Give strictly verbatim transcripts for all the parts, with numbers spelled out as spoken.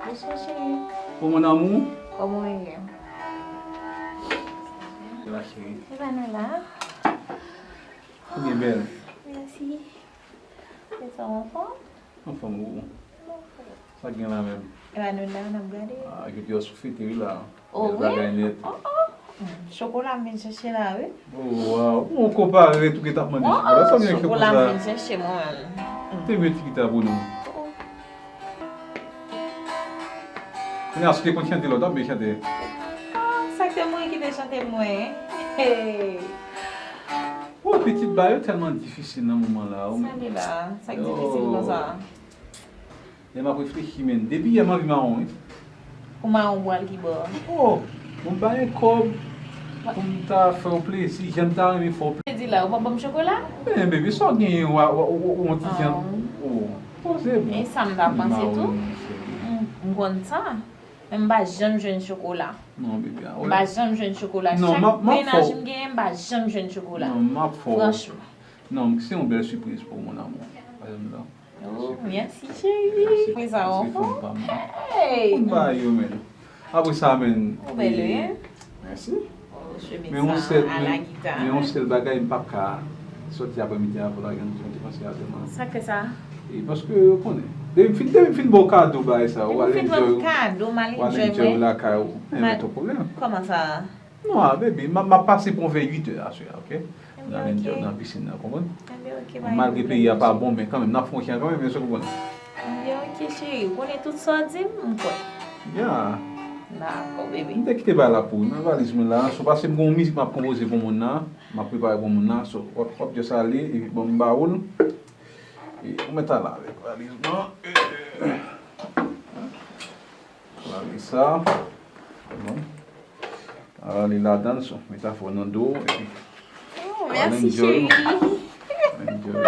Bonswa, cheri. Bon, mon amour. Kòman w ye? Kòman w ye? Epa nou la. Ou byen bèl. Mèsi. Kòman w anfòm? Anfòm, ou? Sa gen la menm? Epa nou la, n ap gade. Ah, epi w ap fete wi la. Oh, bèl bagay nèt. Oh, oh. Hmm, chokola m vin chèche la, wi. Oh, wow. Bon, konpare tou ki t ap mande chokola. Sa m gen chokola m vin chèche mwen menm. Te mete ki ta pou nou. Oh. Kounye a, si w te konn chante la, w t ap byen chante. Ah, sa k te mwen ki te chante mwen. Hey. Oh, pitit ba yo tèlman difisil nan moman la. Sa li la? Sa k difisil konsa? Lè m ap reflechi, men, depi yè m anvi mawon, wi. Ou mawon pou al ki bò? Oh, bon, m pa gen kòb pou m ta fè w plezi, jan m ta renmen fè w plezi. Di la, ou p ap ban m chokola? Men, baby, sa w genyen, w a, w a, w a, w a, yon ti jan, oh, poze, bon. E sa m ta panse tou. M, m konn sa. Men m pa janm jwenn chokola. Non, baby, a, m pa janm jwenn chokola. Non, chak mennaj m genyen, m pa janm jwenn chokola. Non, m ap fè w. Franchman. Non, se yon bèl sipriz pou ou, mon amour. Alhamdulillah. Oh, mèsi, cheri. Mèsi, mèsi, fanm pa m. Hey! Moun ba yo, men. Apre sa, men. Ou bèl, wi. Mèsi. Oh, men yon sèl, men, men yon sèl bagay, m p ap ka sòti aprèmidi a pou lage yon ti panse a sèlman. Sa k fè sa? E paske, ou konnen, depi m fin, depi m fin ba w kado bagay sa, ou al enjoy, ou al enjoy lakay ou. Enben, twòp pwoblèm. Kòman sa? Non, a, baby, m ap, m ap pase pou yon vè uit è aswè a, ok? N al enjoy nan pisin nan, konprann? Malgre peyi a pa bon, men kanmenm, n ap fè yon jan kanmenm, èske w konprann? Enben, ok, cheri, ou konnen tout sa w di m, m kwè. Ya. Dakò, baby. M te kite bagay la pou ou, nan valiz mwen la, so pase m gen yon mizik m ap konpoze pou moun nan, m ap prepare pou moun nan, so w ap, w ap just ale, epi ban m ba ou l, e ou mèt ale avèk valiz mwen. Lave sa. Bon. Ala li ladan l, so, met afè w nan do w, epi oh, mèsi, cheri. Enjoy.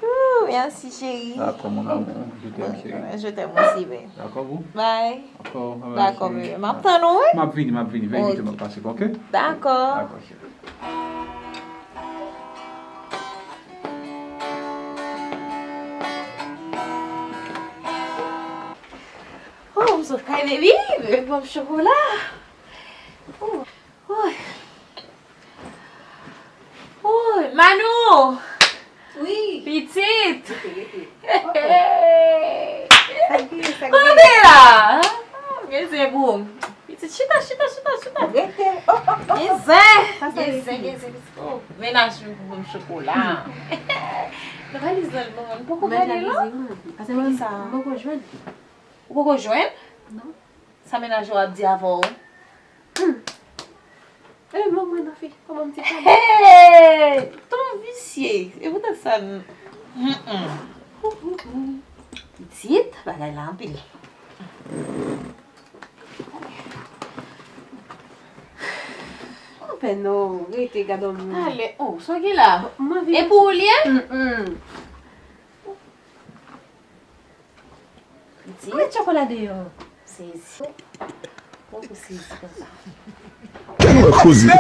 Oh, mèsi, cheri. Dakò, mon amour. Je t'aime, chérie. Je t'aime aussi, babe. Dakò, boo? Bye. Dakò, bye bye, chérie. Dakò, bebe. M ap tann ou, wi. M ap vini, m ap vini. Vè uit è m ap pase, ok? Dakò. Dakò, cheri. Oh, m sot kay baby, baby ban m chokola. Oh, oh. Oh, Manou! Wi. Pitit! Rete, rete. Sa k gen, sa k gen? Kote la? Gen zen pou ou. Pitit, chita, chita, chita, chita. Rete. Oh, oh, oh, oh. Gen zen. Sa, sa gen zen, gen zen, gen zen. Oh, mennaj mwen pou ban m chokola. Nan valiz lan, l ban mwen. M poko gade l, non. Poukisa? M poko jwenn. Ou poko jwenn? Non. Sa mennaj ou ap di avè w? Hmm. E, ban mwen non, fi. Kòman m ti fè? Hey! Ton visye. E poutèt sa n-, hmm, hmm. Pitit, bagay la anpil. Anfen non, rete gade yon moun. Ale, oh, sa w gen la? E pou ou l ye? Mm, mm. Ou met chokola deyò. Sezi. Ou sezi konsa. Koze. Di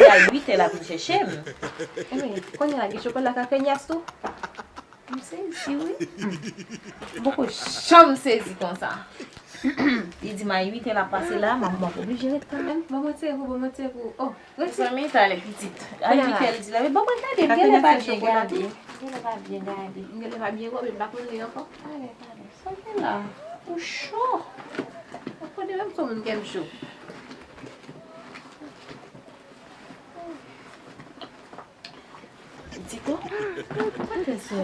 a uit è l ap vin chèche m. Ebyen, kounye a la gen chokola kakenyas tou. M sezi, wi. M poko janm sezi konsa. Li di m a uit è l ap pase la, m ap, m ap oblije ret kanmenm. Bon, mwen tire pou, bon, mwen tire pou. Oh, rete. Zanmi, talè pitit. A uit è l di la, men ban mwen gade, m genlè pa byen gade. M genlè pa byen gade. M genlè pa byen wè, men m pa konn li ankò. Talè, talè. Sa gen la? Ou cho. Ou konnen menm se moun kè m cho. Di tou. Kote sè?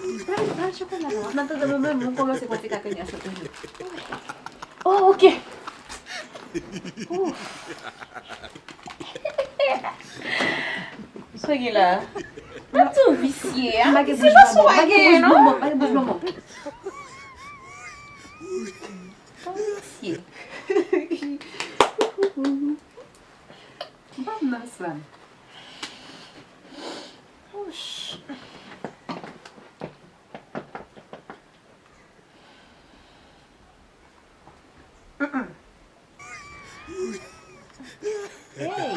Bay, bay chokola la. W ap nan tande mwen menm, mwen kòmanse pran ti kakenyas la toujou. Oh, ok. Ouf. Sa gen la? M ap di w visye, a. Se pa sou a gen, non? M pa gen bouch bonbon. Ton visye. Ban m nan sa. Ouch. Mm-mm. Hey!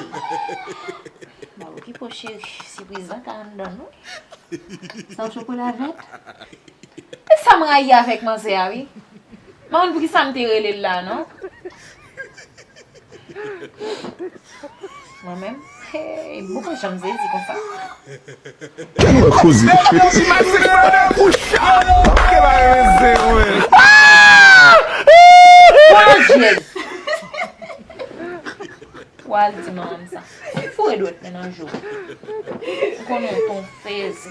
Ba okipe w cheri, sipriz lan ka anndan wi. Sa w chokola vèt? E sa m rayi avèk manzè a wi. M pa konn poukisa m te rele l la non. Mwen menm, hey, m poko janm sezi konsa. Tèlman koze. Wa al di manman m sa. Foure dwèt mwen nan je w. Ou konnen w t on fèzi.